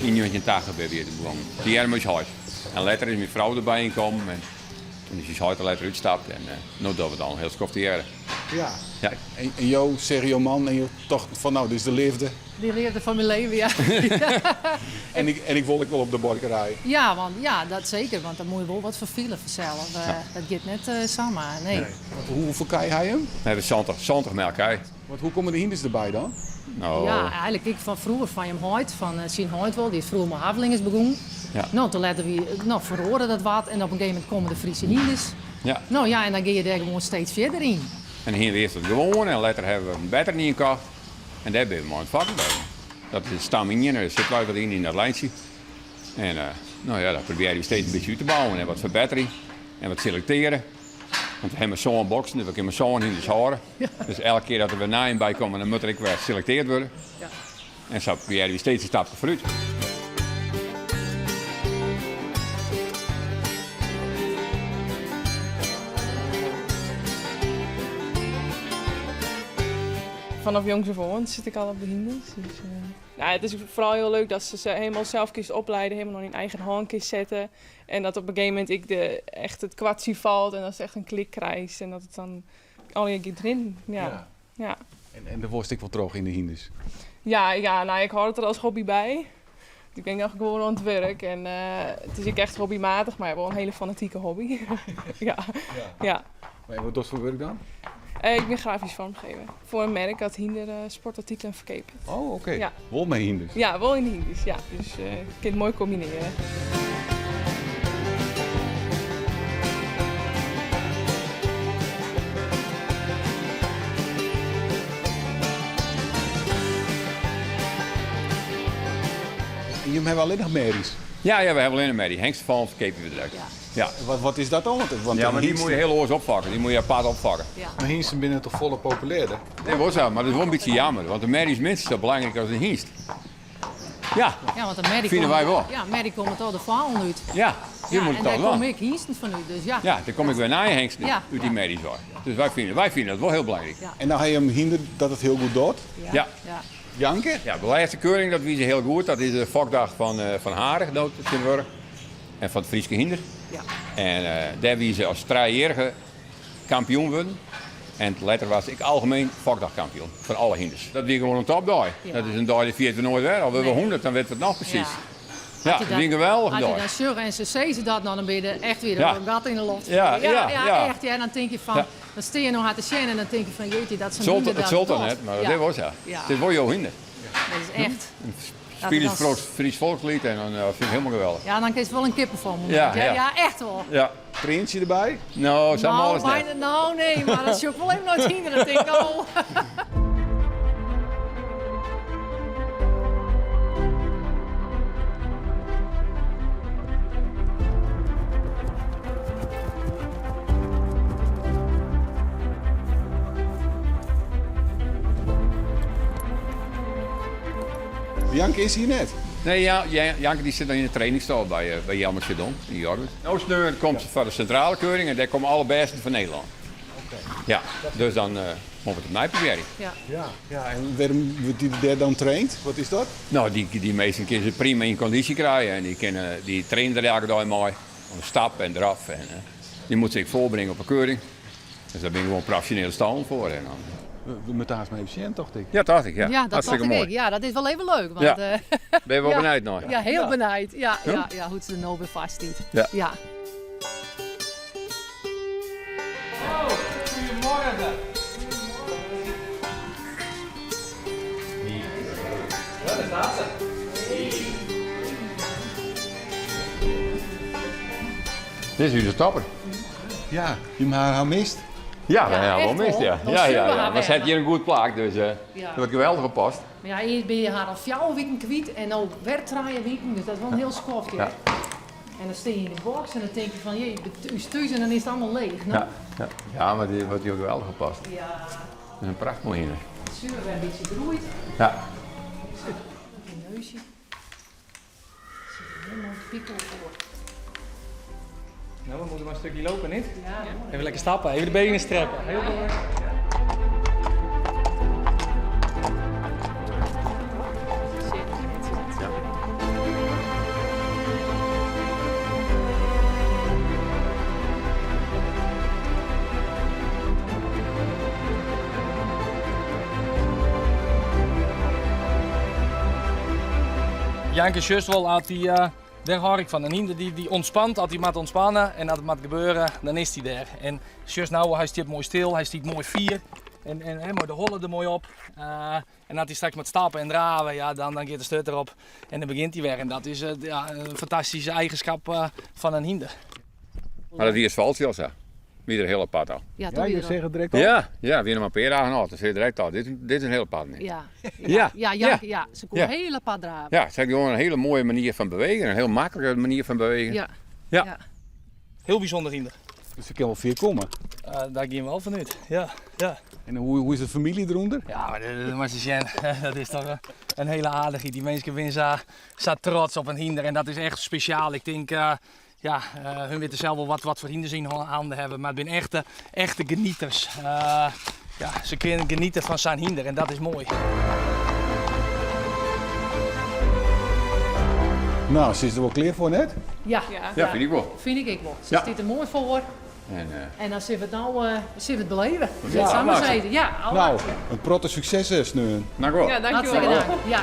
Yn 1980 binne wy begûn. Tegearre mei ús heit. En letter is myn frou derby ynkommen en toen is ús heit der letter útstapt en no dogge we it al in hiel skoft tegearre. Ja. En jo seagen jo man en jo tochten fan no, dit is de leafde. De leafde fan myn leven, ja. En ik wol ek wol op de buorkerij. Ja, want, ja, dat seker, want dan moat je wol wat ferfiele fansels. Dat giet net samar, nee. Want hoefolle kij ha jim? We hawwe 70 melkkij. Want hoe komme de hynders derby dan? No. Ja, eigenlik ek fan froeger fan jim heit, fan syn heit wol. Dy is froeger mei haflingers begûn. Ja. No, toen letter wie, no, feroare dat wat en op in gegeven momint komme de Friese hynders. Ja. No ja, en dan gean je dêr gewoan steeds fierder yn. En hiene we earst it gewoan en letter hawwe we in better ien kocht. En dêr binne we mei oan it fokken bleaun. Dat is stam ien, dêr sitte wy wat yn, yn dat lijntsje. En no ja, dat probearje we steeds in bytsje út te bouwen en wat ferbetterje en wat selektearje. Want we hawwe mar sân boksen, dus we kinne mar sân hynders hâlde. Dus elke kear dat der wer nijen by komme, dan moat der ek wer selekteard wurde. En sa probearje we steeds in stapke foarút. Vanaf jongs af oan sit ik al op de hynders. Dus, nou, het is vooral heel leuk dat ze ze helemaal zelf kinst opleiden, helemaal in eigen hand kinst zetten. En dat op een gegeven moment ik de, echt het kwartje valt en dat ze echt een klik krijgt en dat het dan allegear giet rinnen. Ja. Ja. Ja. En dêr wolst ek wol troch yn de hynders? Ja, ja, nou, ik hâld it der as hobby by. Ik bin noch gewoan oan it wurk en it is ek echt hobbymatich, mar wol in hiele fanatike hobby. Ja. Ja. En wat dochst foar wurk dan? Ik bin grafysk foarmgever foar in merk dat hynder sportartikelen ferkeapet. Oh, oké. Ja. Wol mei hynders? Ja, wol yn de hynders, ja. Dus ik kin it moai kombinearje. En jim hawwe allinnich merries? Ja, ja, we hawwe allinnich merrie. Hengstefallen ferkeapje we direkt. Ja. Wat, wat is dat dan? Want Ja, mar dy moat je hiel oars opfokke. Dy moat je apart opfokke. Mar hynsten binne toch folle populêrder? Nee, wol sa, mar dat is wol in bytsje jammer, want de merrie is minstens sa belangryk as de hynst. Ja, Ja, want de merrie fine wy wol. Ja, merrie komme toch de foalen út. Ja, dy Ja, moat en toch dêr dwaan. komme ek hynsten fan út, dus ja. Ja, der komme ek wer nije hengsten Ja, út dy ja. merries wei. Dus wy fine, wy fine dat wol hiel belangryk. Ja. En dan ha je in hynder dat it hiel goed docht? Ja. Ja. Janke? Ja, de lêste keuring dat wie se hiel goed. Dat is de fokdag fan, fan Harich no tsjintwurdich. En fan it Fryske hynder. Ja. En dêr wie se as trijejierrige kampioen wurden. En letter was ik algemeen fokdagkampioen fan alle hynders. Dat wie gewoan in topdei. Ja. Dat is in dei dy ferjitte we noait wer. Al wurde we Nee. 100, dan witte we it noch presys. Ja. Ja, dat wie in geweldige As je dei. dan sjogge en se sizze dat noch, dan bin je der echt wer Ja. in gat yn de loft. Ja, ja, ja, ja, ja. echt. Ja, en dan tink je fan, Ja. dan stean je noch har te sjen en dan tink je fan, jeetje, dat Het zo'n zult, hynder het dat zult dan docht. net, maar dat Ja. is wol sa. Ja. It is wol jo hynder. Dat is echt. Spylje it Fries folksliet en dan fyn ik it hielendal geweldich. Ja, dan kinst wol in kippenfel Ja, ja. ja. Ja, echt wol. Ja. Trientsje derby? No, sa Nou, mâl is it net. bijna, nou nee, mar dan sjoch ik wol even nei it hynder en tink ik, oh. Janke is hjir net. Nee, ja, Janke dy sit noch yn de trainingsstal by, eh, by Jelmer Chardon yn Jorwert. No sneon komt se foar de sintrale keuring en dêr komme alle bêsten fan Nederlân. Ja, dus dan uh, moatte we it opnij probearje. Ja. Ja, ja, en wêrom wurdt dy dêr dan traind? Wat is dat? No, dy, dy minsken kinne se prima yn kondysje krije en dy, kinne, dy traine der elke dei mei. Op stap en draf en uh, dy moatte se ek foarbringe op 'e keuring. Dus dêr binne gewoan profesjonele stallen foar. En dan... We moatte aanst mar even sjen, tocht ik. Ja, tocht ik, ja. Ja, dat tocht Hartstikke ik moai. ek. Ja, dat is wol even leuk. Want, Ja. eh, Ben je wol ja. benijd nei? Ja, hiel benijd. Ja, Ja? ja, ja, hoe't se der no wer foar stiet. Ja. Ja. Goedemorgen. Ja, daar staat ze. Dit is ús topper. Ja, jim ha har mist? Ja, we Ja, ha wol echt mist, wol. ja. Dan Ja, zullen ja, we ja. haar Maar se hat wer. hjir in goed plak, dus Ja. der wurdt geweldich op past. Mar ja, earst binne je har al fjouwer wiken kwyt en no wer trije wiken, dus dat is wol in hiel skoft. Ja. En dan stean je yn de boks en dan tink je fan, jee, ús thús en dan is it allegear leech. No? Ja, ja. ja, mar dy wurdt hiel geweldich op past. Ja. Dat is in prachtmoai hynder. Het zuur wer in bytsje groeid. Ja. Een neusje. Sit er helemaal piekel voor. Nou, we moeten maar een stukje lopen, niet? Ja, Even lekker stappen, even de benen strekken. Heel belangrijk. Ja. Janke sjochst wol at dy, dêr hâld ik fan. In hynder dy, dy ûntspant at hy moat ûntspanne en at it moat gebeure, dan is hy dêr. En sjochst no, hy stiet moai stil, hy stiet moai fier en, en, en mei de holle der moai op. En at hy straks moat stappe en drave, ja, dan, dan giet de sturt derop en dan begjint hy wer. En dat is ja, in fantastyske eigenskap fan in hynder. Maar dat wie it swaltsje al sa. Wie der heel apart al. Ja, Ja, je zeggen direct al. Ja, ja, wie noch mar in pear dagen âld. Dan sei je direkt al, dit, dit is in heel apart. Ja. Ja, Ja. ja, ja, ja. Se koe Ja. heel apart drave. Ja, het is gewoon een hele mooie manier van bewegen. Een heel makkelijke manier van bewegen. Ja. Ja. Ja. Heel bijzonder hynder. Dus ik kan wel vier komen. Daar gaan we al vanuit. Ja, ja. En hoe, hoe is de familie eronder? Ja, maar, dat- maar ze zijn, dat is toch een hele aardige. Die mensen zijn zo, zo trots op een hinder en dat is echt speciaal. Ik denk, ja, hun weten zelf wel wat, wat voor hinders in hun handen hebben, maar het zijn echte, echte genieters. Ja, ze kunnen genieten van zijn hinder en dat is mooi. Nou, ze is er wel klaar voor net. Ja. Ja. Ja, vind ik wel. Vind ik ook wel. Ze Ja. staat er mooi voor. En, En dan zullen we het nou zullen we het beleven. Ja, Samen afmaken. zeiden. Ja, Nou, een protte succes, Sneun. dank u wel. Ja, dankjewel. Hartstikke dank. Ja.